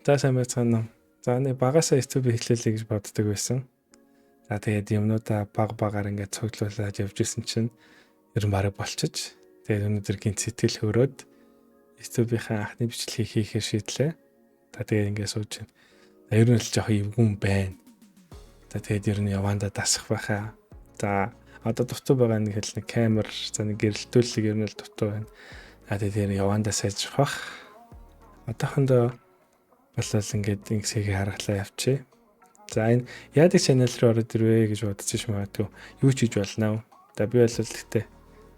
За, сайн байцгаана уу. За, нэг багасаа YouTube эхлүүлье гэж боддог байсан. За, тэгээд юмнуудаа баг багаар ингээд цуглуулад явж исэн чинь ер нь бараг болчих. Тэгээд өнөөдөр гинт сэтгэл хөөрөөд YouTube-ийн анхны бичлэгийг хийхээр шийдлээ. За, тэгээд ингээд сууж байна. За, ер нь л жоох эвгүн байна. За, тэгээд ер нь явандаа дасах байхаа. За, одоо дутуу байгаа нэг хэл нэг камер, за, нэг гэрэлтүүлэг ер нь л дутуу байна. За, тэгээд явандаа сайжрах бах. Одоохондоо болол ингээд ингэсийг харгалаа явчих. За, энэ яадаг channel руу ороод ирвэ гэж бодож ш магадгүй. Юу ч хийж болно. За, би бол гэхдээ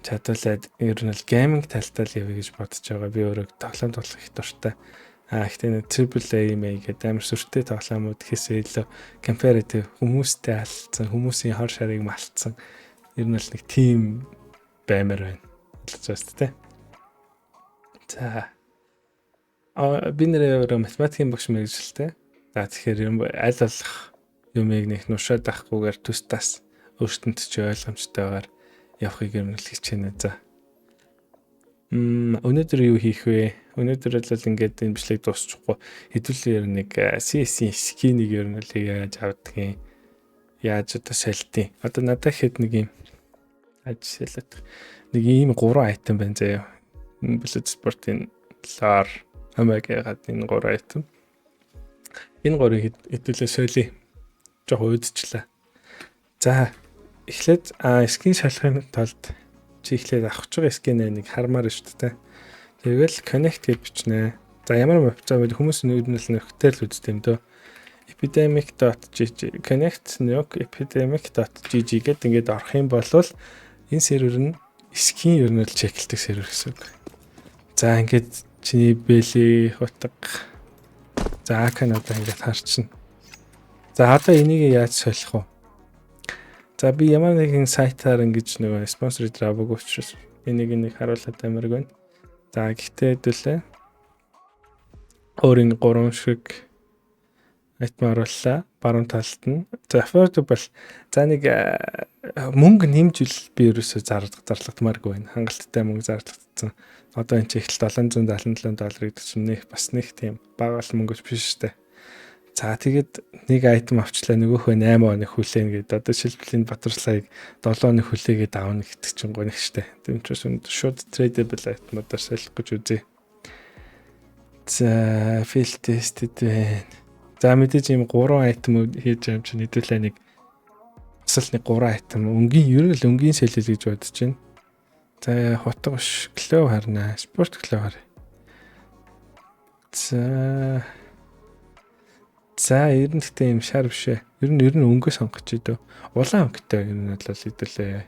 чадвалаад ер нь л gaming талтай л явъя гэж бодож байгаа. Би өөрөө тоглоом тоглох их дуртай. А гэхдээ нэг triple A мэй гэдэг амар сүртэй тоглоомууд гэхээсээ илүү comparative хүмүүстэй алдсан, хүмүүсийн хор шарыг малтсан. Ер нь л нэг team баймар байна. Болж байгаа шүү дээ. За, а би нэрээ өөрөө математикийн багш мэргэжилтэй. За, тэгэхээр юм аль болох юмыг нэг нушаад авахгүйгээр төс тас өөртөнд чи ойлгомжтойгоор явахыг юм л хичээнэ. За. Өнөөдөр юу хийх вэ? Өнөөдөр л ингээд энэ бичлэг дуусчихгүй. Хэдүүлээ ер нь нэг CS-ийн skin ийг ер нь л яаж авдгийг, яаж одоо солилтын. Одоо надад хэд нэг юм ажиглаад нэг ийм гурван item байна заяа. Bloodsport-ын лар Omega-гаад энэ гурван item. Энэ гурыг хэдүүлээ солиё. Жохо уйдчлаа. За, эхлээд skin солихын тулд чи эхлээд авах гэж байгаа skin ээ нэг хармаар шүү дээ. Тэгэл connect гэж бичнэ. За, ямар вебсайт вэ? Хүмүүс нь ер нь л нөхтөр л үздэг юм дөө. epidemic.gg connect nuke epidemic.gg гэдэг ингээд орох юм бол энэ сервер нь skin ер нь л check лдэг сервер гэсэн үг. За, ингээд чиний бэлий хутга. За, AK надаа ингээд харчихна. За, одоо энийг яаж солих вэ? За, би ямар нэгэн сайтаар ингэж нөгөө спонсор аваагүй учраас энийг нэг харуулад амарг байна. За, гэхдээ хэдүүлээ. Өөр энэ гурван шиг item орууллаа баруун талд нь. За, affordable. За, нэг мөнгө нэмж ил би ерөөсөө зарлагдмааргүй байна. Хангалттай мөнгө зарлагдсан. Одоо энэ чи ихэл 777 доллар гэдэг чинь нэг бас нэг тийм бага л мөнгө биш шүү дээ. За, тэгээд нэг item авчлаа, нөгөөхөө 8 хоног хүлээн гэдэг. Одоо жишээлбэл энэ Butterfly-г 7 хоног хүлээгээд авна гэдэг чинь гонх штэ. Тийм учраас өнөөдөр шууд tradable item-уудаар солих гэж үзье. За, field tested байна. За, мэдээж ийм 3 item хийж байгаа юм чинь хэдүүлээ нэг бас л нэг 3 item өнгийн, ер нь л өнгийн солил гэж бодож байна. За, хутга биш, glove харнаа. Sport glove харъя. За. За, ер нь гэхдээ юм шар биш ээ. Ер нь өнгө сонгож идөө. Улаан өнгөтэй ер нь бол хэдүүлээ.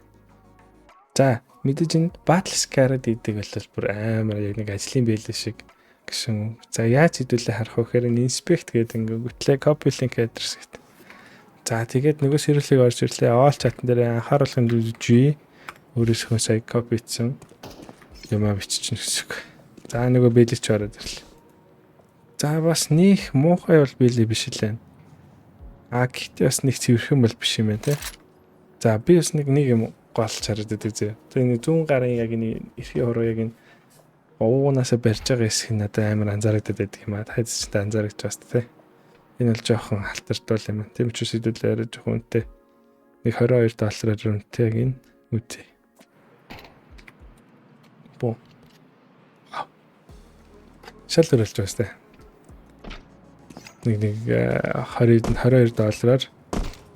За, мэдээж энэ Battle Scarred гэдэг бол бүр амар яг нэг ажлын бэлэн шиг гэсэн. За, яаж хэдүүлээ харах вэ гэхээр энэ inspect гэдэг ингээ гүтлээ copy link address гэдэг. За, тэгээд нөгөө серверлийг орж ирлээ. All chat дээр анхааруулгын G өөрөөсөө сая copy хийсэн юмаа биччихнэ гэсэн үг. За, нөгөө бэлэж ороод ирлээ. За, бас нэг муухай бол бэлээ биш л байна. А гэхдээ бас нэг цэвэрхэн бол биш юм байна те. За, би бас нэг нэг юм голч хараад байдаг зэ. Тэгээ нэг зүүн гарын яг энэ эрхийн хуруу яг энэ уугнаасаа барьж байгаа хэсэг нь надад амар анзаарагдаад байдаг юм аа. Тайз ч анзаарагч бас те. Энэ бол жоохон халтартуул юм. Тийм ч үс хэдүүлээ арай жоохон үнэтэй. Нэг 22 доллараар үнэтэй яг энэ үзье. Бо. Шал өрөлж байгаа сте. Нэг 20 22 доллараар.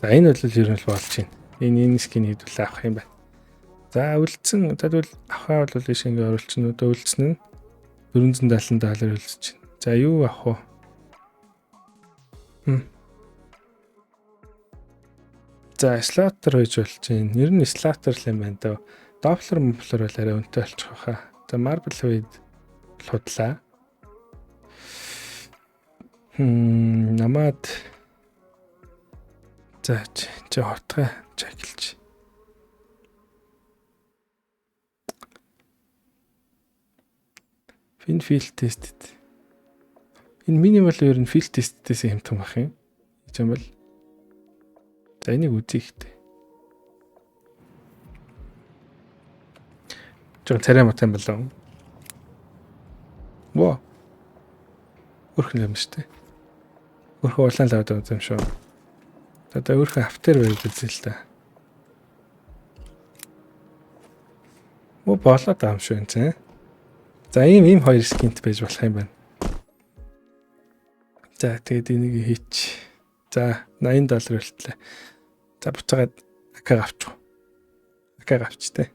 За, энэ бол ер нь л болж байна. Энэ skin хэдүүлээ авах юм байна. За, үлдсэн, за, тэгвэл авахаа бол ийш ингээ оруулчихна. Одоо үлдсэн нь 470 доллар үлдэж байна. За, юу авах вэ? Хм. За, Slaughter хийж болж байна. Нэр нь Slaughter л юм байна даа. Doppler Muffler бол арай үнэтэй болчих واخа. За, Marble Fade худлаа. Намаад за чи хотгой чаклж. Энэ field tested. Энэ minimal ер нь field test-ээс хэмтэн бах юм. Гэж юм бол. За, энийг үзье ихтэй. Жон царай мат юм болоо. Во. Өрхөн юм шүү дээ. Өөрхөн улаан loadout юм шүү. Одоо өөрхөн автер барьж үзье л да. Мө болоод байгаа юм шүү энэ чинь. За, ийм хоёр skin т байж болох юм байна. За, тэгээд энийг хийч. За, 80 доллар үлтлээ. За, буцаагаад AK авчих. AK авч тээ.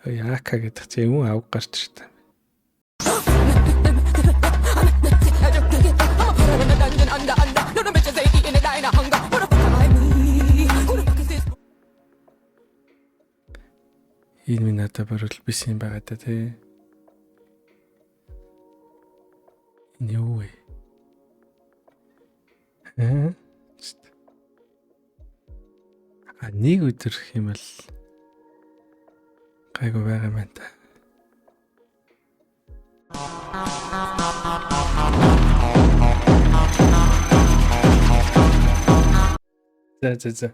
Ой, AK гэдэг чинь юм авг гарч иртээ. I'ma put her in the dungeon under under. No, the bitches ain't eating it, dying of hunger. Who the fuck am I? Me? Who the fuck is this? Энэ минь надад баруул биш юм байгаа да, тий. Энэ юу вэ? Аа? А, нэг өдөр гэх юм бол гайгүй байгаа юм байна та. За.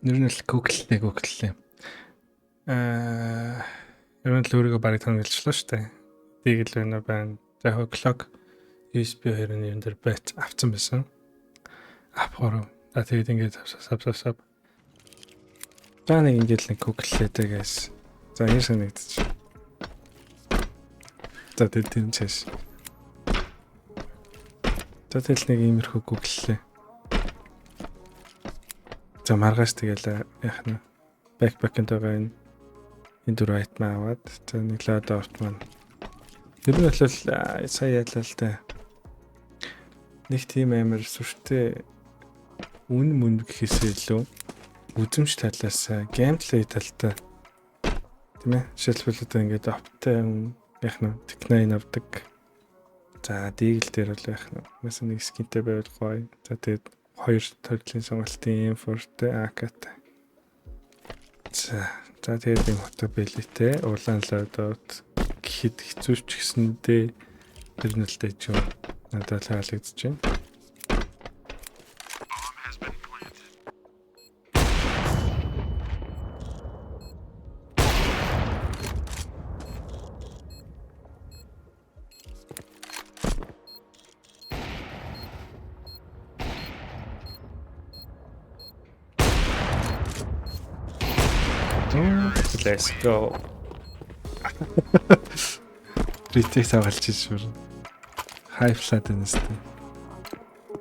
Нэр нь л Google-лээ, Google-лээ. Аа, ер нь л өөрийгөө барыг тонголчлоо шүү дээ. Deagle байна байна. За, Glock USB 2-ын юм дээр байц авцсан байсан. Авахаар. За, тэгээд ингээд сав сав сав. За, нэг ингээд л нэг Google-лээ дээ, guys. За, энэ санагдчих. За, тэгээд тэр цааш. За, тэгэл нэг иймэрхүү Google-лээ. За, маргааш тэгэл яах нь backpack-д байгаа энэ дөрөв item аваад, за, нэг loadout маань. Тэр нь бол сая ялаа л да. Нэг тийм амар сүртэй үн мөн гэхээсээ илүү үзэмж талаас, gameplay талтай, тийм ээ. Жишээлбэл, одоо ингээд оптай яах нь Tec-9 авдаг. За, Deagle дээр бол яах нь бас нэг skin тэй байвал гоё. За, тэгээд хоёр төрлийн сонголтын M4-тэй, AK-тай. За, тэгээд юм хото бэлэтэй улаан loadout гэхэд хэцүү ч гэсэндээ тэр нь л дэж юм надад таалагдчих байна. Let's go. Retake тавалж шүр. Хайфлаад байна сте.